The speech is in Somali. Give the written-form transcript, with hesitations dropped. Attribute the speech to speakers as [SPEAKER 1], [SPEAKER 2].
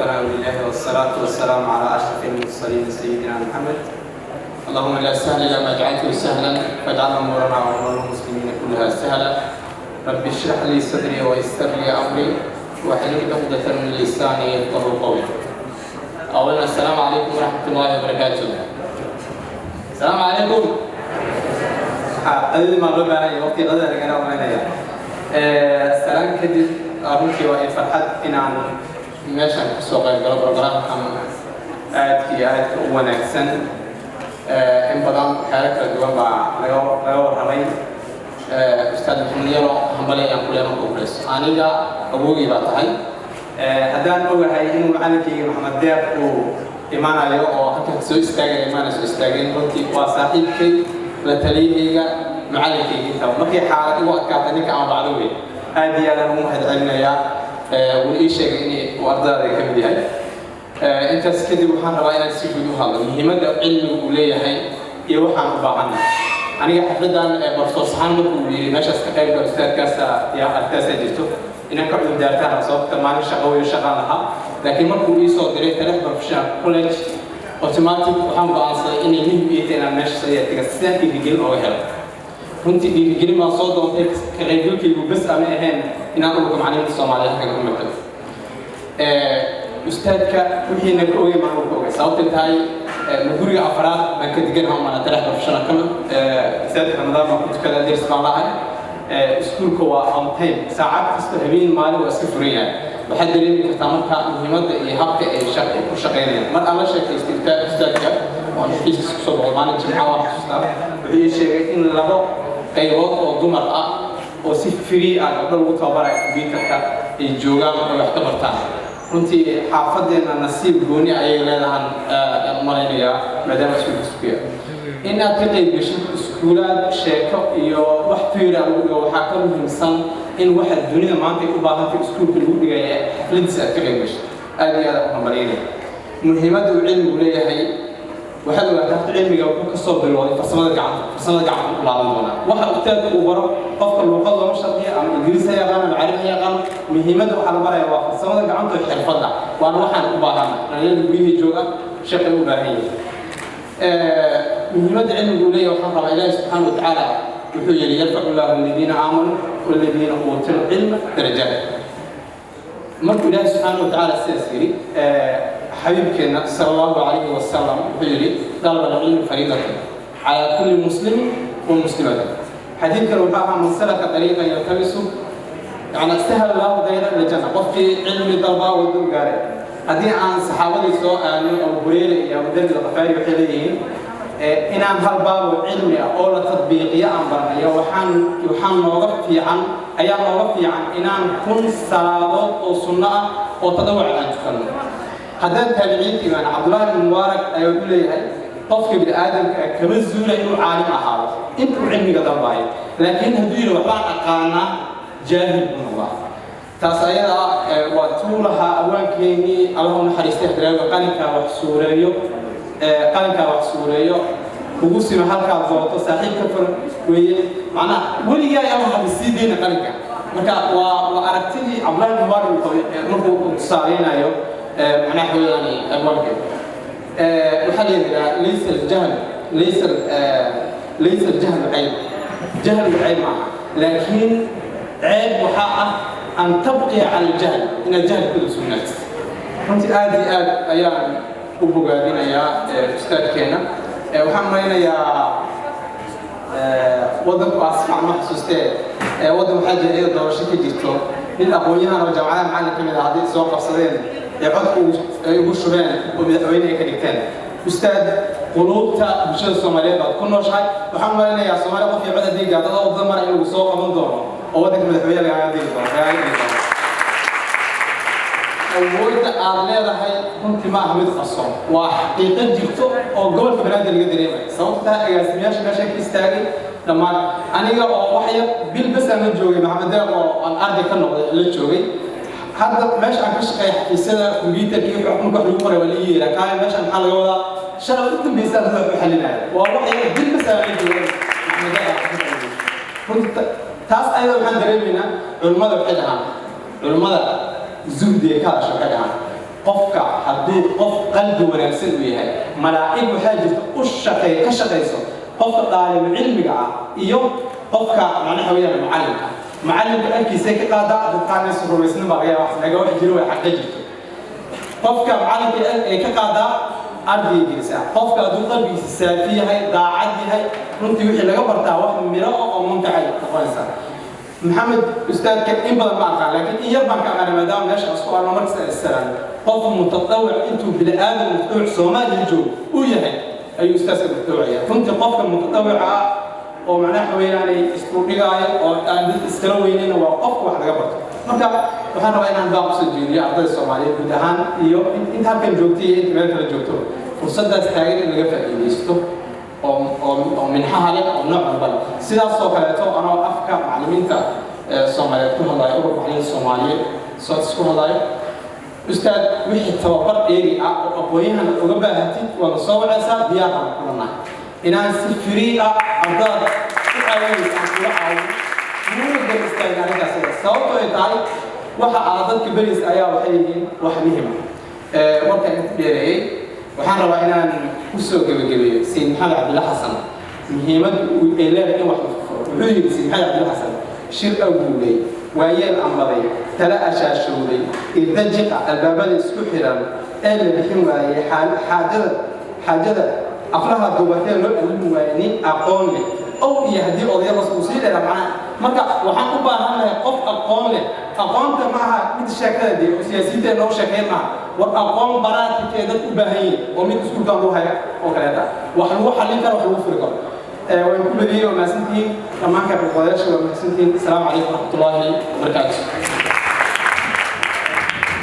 [SPEAKER 1] والثناء لله، والصلاة والسلام على أشرف المرسلين سيدنا محمد. اللهم لا سهل إلا ما جعلته سهلا، فاجعل أمورنا وأمور المسلمين كلها سهلا. رب اشرح لي صدري ويسر لي أمري واحلل عقدة من لساني يفقهوا قولي. أولا، السلام عليكم ورحمة الله وبركاته. السلام عليكم. Qadadii maan loo baahan yahay, waqti qadada lagana oranaya. Salaan kadib, runtii waa farxad inaan meeshan kasoo qayb galo programkan aadka iyo aadka u wanaagsan. In badan waxyaalo kala duwan baa laga warramay. Ustaad Maxamed Yaro, hambali ayaan ku leeyahay. Marka ugu horeyso, aniga awowgay baa tahay. Haddaan ogahay inuu macalinkayga Maxamed Deeq uu imaanayo oo halkan soo istaagaya, imaana soo istaageen. Runtii waa saaxiibkay, la taliyahayga, macalinkayga intaba. Markii xaalad igu adkaatay, ninka aan bacdo wey. Aad iyo aadaan ugu mahad celinayaa. Wuu ii sheegay in uu ardayda ka mid yahay. Intaas kadib, waxaan rabaa inaan si guud u hadlo muhiimadda cilmigu uu leeyahay iyo waxaan u baahannahay. Aniga xafladan, Professor Saxaan markuu yidhi meeshaas ka qayb gal, ustaadkaasa yaa artaasaa jirto, inaan ka cudur daartaan, sababta maalin shaqo weyo, shaqaan lahaa. Laakiin markuu ii soo diray Taleex Professional College, automatic waxaan go'aansaday inay muhim ii tahay inaan meeshaas ayaa taga, sidaan dhiirigelin ooga helo. Runtii dhiirigelin baan soo doontay. Ka qaybgalkaygu bes ama ahayn inaan ururka macallimiinta Soomaaliya halkan ku matalo. Ustaadka wixiina ka ogay maan ka ogay, sababtay tahay ma guriga afraad baan ka deganaha umana Taleex Professional College. Masaajidka Ramadaan baan ku tukadaa, deris baan lahay. Iskuulka waa on time, saacad kasta, habeen maalin waa iska furan yahay. Waxaad dareemi kartaa marka muhiimadda iyo habka ay ku shaqaynayaan. Mar aan la sheekaystay ustaadka oon xafiiskiisa kusoo boqol maalin Jimca, waan xasuustaa, wuxuu ii sheegay in labo qaybood oo dumar ah oo si free ah gabdho lagu tababaraya computerka ay joogaan oo wax ka bartaan. Runtii xaafadeenna nasiib gooni ayay leedahan aan malaynayaa, maadaama iskuulka isku yahay. In aad ka qayb geshid iskuulaad sheeko iyo wax fiira lagu dhigo, waxaa ka muhiimsan in waxa dunida maanta ay u baahantay iskuulka lagu dhigaya xafladiisa aad ka qayb geshid. Aad iyo aad aan u hambalyaynaya. Muhiimadda uu cilmigu leeyahay, waxaad ogaataa horta cilmiga wuxuu ka soo bilowday farsamada gacanta. Farsamada gacanta ku laaban doonaa. Waxa ustaadku uu baro qofka, luuqad looma shardiyo, ama Ingiriis ha yaqaan ama Carabi ha yaqaan. Muhiimadda waxaa la baraya waa farsamada gacanta oo xirfadda, waana waxaan u baahana. Dhalinyarada guryihii jooga shaqay u baahan yihiin. Muhiimadda cilmigu uu leeyahay, waxaan rabaa, Ilaahi subxaana watacaala wuxuu yidhi: "يرفع الله الذين آمنوا والذين أوتوا العلم درجات." Markuu Ilaahi subxaana watacaala sidaas yidhi, xabiibkeenna sala allahu calayhi wasalam wuxuu yidhi: "طلب العلم فريضة على كل مسلم ومسلمة." Xadiidkan wuxuu ahaa: "من سلك طريقا يلتمس يعني سهل الله طريقا إلى الجنة." Qofkii cilmi dalbaa waddo gaaray. Haddii aan saxaabadii soo aadno, Abu Hureyre iyo Abu Dar Alghifaari waxay leeyihiin inaan hal baabo cilmi ah oo la tadbiiqiyo aan barnayo, waxaan nooga fiican ayaa nooga fiican inaan 1000 salaadood oo sunno ah oo tadawuc aan tukanno. Haddaan taabiciinta imaan, Cabdullaahi ibn Mubaarak ayaa wuxuu leeyahay: qofka bini aadamka ah kama zuula inuu caalim ahaado intuu cilmiga dalbaayo, laakiin hadduu yidhi waxbaan aqaanaa, jaahil buu noqdaa. Taas ayada waa tuu lahaa awaankeenii, Allah u naxariistay, Hadraawi: "Qalinkaa wax suureeyo, qalinkaa wax suureeyo, kugu sima halkaad dooto, saaxiib ka fur weeye." Macnaha weligaa Allah haba sii deyna qalinka. Marka waa aragtidii Cabdullahi Mubaarak uu qabay markuu uu tusaaleynayo. Macnaha weeyaan abwaankeeda waxaa la yidhahdaa: ليس الجهل ليس ليس الجهل عيب. Jahligu ceyb maaha, laakiin ceeb waxaa ah أن تبقي على الجهل, inaad jahli ku sugnaatid. Runtii aad iyo aad ayaan u bogaadinayaa ustaadkeena. Waxaan malaynayaa waddanku aa si fiican ma xasuustee, waddan waxaa jira iyada doorasho ka jirto, nin aqoon-yahan oo jaamacadaha macallin ka mid ah hadday soo qabsadeen ee codka ay ugu shubeen oo madaxweyne ay ka dhigteen. Ustaad, quluubta bulshada Soomaaliyeed baad ku nooshahay. Waxaan malaynayaa Soomaaliya qof iyo cod haddii gaadada wadada mara in lagu soo qaban doono oo waddanka madaxweyne lagaaga digi doono, lagaaga dhigi doono. Awoodda aad leedahay runtii ma aha mid qarsoon, waa xaqiiqo jirto oo gobolka Banaadir laga dareemayo. Sababta taa, agaasimayaasha meesha ka istaagay dhammaan, aniga oo wax yar bil bas aan la joogay Maxamed Deeq oo aan arday ka noqday la joogay, hadda meesha aan ka shaqeeya, xafiisyada computerka iyo wax marka wax lagu qoray waa la ii yeeraa: "Kaaya, meeshan maxaa laga wadaa?" Shalay u dambaysa dad wax u xalinaya. Waa wax yar, bil bas aan la joogay Maxamed Deeq. Runtii taas ayada waxaan dareemaynaa. Culimmada waxay dhahaan, culimmada zuhdiga ka hadasha waxay dhahaan Qofka hadduu qof qalbi wanaagsan uu yahay, malaa'ig waxaa jirta u shaqeey ka shaqayso qofka daalibu cilmiga ah iyo qofka, macnaha weeyaan, mucallimka. Mucallimka arkiisay ka qaadaa. Dad qaarna is rumaysnin baa laga yaabaa, laga wax jiro way xaqa jirto. Qofka mucallimka ay ka qaadaa, ardayga gelisaa. Qofka hadduu qalbigiisa saafi yahay, daacad yahay, runtii wixii laga bartaa wax miro oo mumtacay noqonaysaa. Maxamed ustaadka in badan ma aqaan, laakiin in yar baan ka aqaanay, maadaama meesha isku arno markasta issalaan. Qof mutatawic intuu bini aadam mutatawic Soomaaliya joogo uu yahay ayuu ustaadka mutatawic. Runtii qofka mutatawica ah oo, macnaha weeyaanay, isku dhigaayo oo aan dad iskala weynayn waa qofka wax laga barto. Marka waxaan rabaa inaan baaq usoo jeediyo ardayda Soomaaliyeed guud ahaan iyo inta halkan joogtay iyo inta meel kale joogto, fursaddaas taagan in laga faa'iidaysto oo minxaha leh oo nooc walba leh. Sidaasoo kaleeto, anoo afka macallimiinta Soomaaliyeed ku hadlaayo, Ururka Macallimiinta Soomaaliyeed SOTS ku hadlaayo, ustaad, wixii tababar dheeri ah oo aqoon-yahan uga baahatid waana soo wacaysaa. Diyaar baan kula nahay inaan si free ah ardada u caawinaysa aan kula caawino, muna gar istaagin arrintaas sababtoo ay tahay waxa aad dadka beriis ayaa waxay yihiin wax muhima. Warka in ku dheereeyey, waxaan rabaa inaan kusoo gebagabeeyo Sayid Maxamed Cabdilla Xasan muhiimadda ay leedahay in wax la furfuro. Wuxuu yidhi Sayid Maxamed Cabdilla Xasan: "Shir awguulay, waayeel ambaday, tala ashaashowday, irda jiqa, albaabada isku xiran ee la bixin waayey, xaajada aflaha duubatee loo alimi waayey, nin aqoon leh ow iyo haddii odayadas uu sii dheeraa." Macnaha marka waxaan u baahannahay qof aqoon leh. Aqoonta ma aha mid sheekada dee oo siyaasiyiinta noo sheekeyn maaha. War aqoon baraatikee dad u baahan yihin oo mid iskuulkan lagu haya oo kaleeta wax lagu xallin karo, wax lagu furi karo. Waan ku badiyey. Waa mahadsantihiin dhammaan ka qaybqaadayaasha, waa mahadsantihiin. Asalaamu calaykum waraxmatullaahi wabarakaatu.